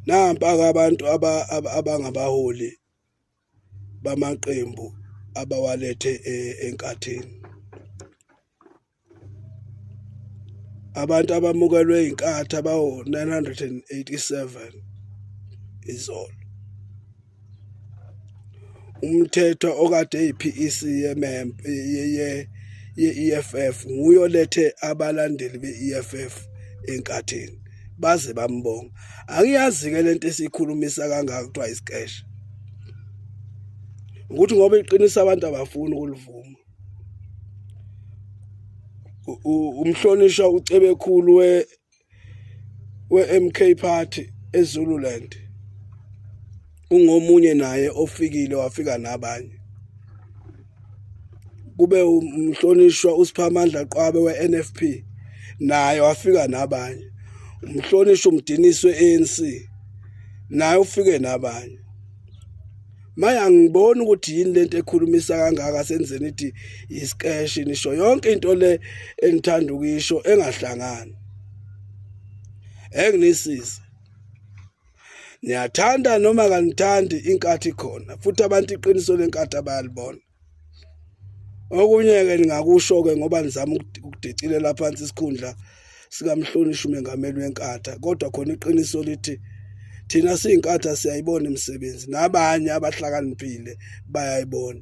Nampa-ke abantu abangabaholi bamaqembu abawalethe enkathini. Abantu abamukelwe inkatha bawu-987 izolo. Umthetho okade eyi-PEC ye-EFF nguye olethe abalandeli be-EFF enkathini baze bambonga. Angiyazi-ke lento esiyikhulumisa kangaka kuthiwa isikeshe ukuthi ngoba iqinisa abantu abafuni ukulivuma. Umhlonishwa uCebekhulu we-MK Party eZululand ungomunye naye ofikile wafika nabanye. Kube umhlonishwa uSiphamandla Qwabe we-NFP naye wafika nabanye. Umhlonishwa uMdinisi we-ANC naye ufike nabanye. Maye angiboni ukuthi yini lento ekhulumisa kangaka senzeni ithi isikeshi nisho yonke into le enithanda ukuyisho engahlangani. Enginisize. Niyathanda noma kanithandi inkathi khona futhi abantu iqiniso lenkathi abayalibona. Okunye-ke ningakusho-ke ngoba nizama ukudicilela phansi isikhundla sikamhlonishwa umengameli weNkatha kodwa khona iqiniso lithi thina siyinkatha siyayibona imisebenzi nabanye abahlakaniphile bayayibona.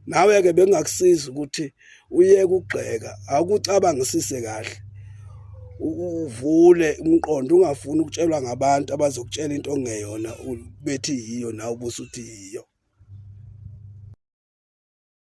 Nawe-ke bengingakusiza ukuthi uyeke ukugxeka akucabangisise kahle uvule umqondo ungafuni ukutshelwa ngabantu abazokutshela into okungeyona bethi yiyo nawe ubusuthi yiyo.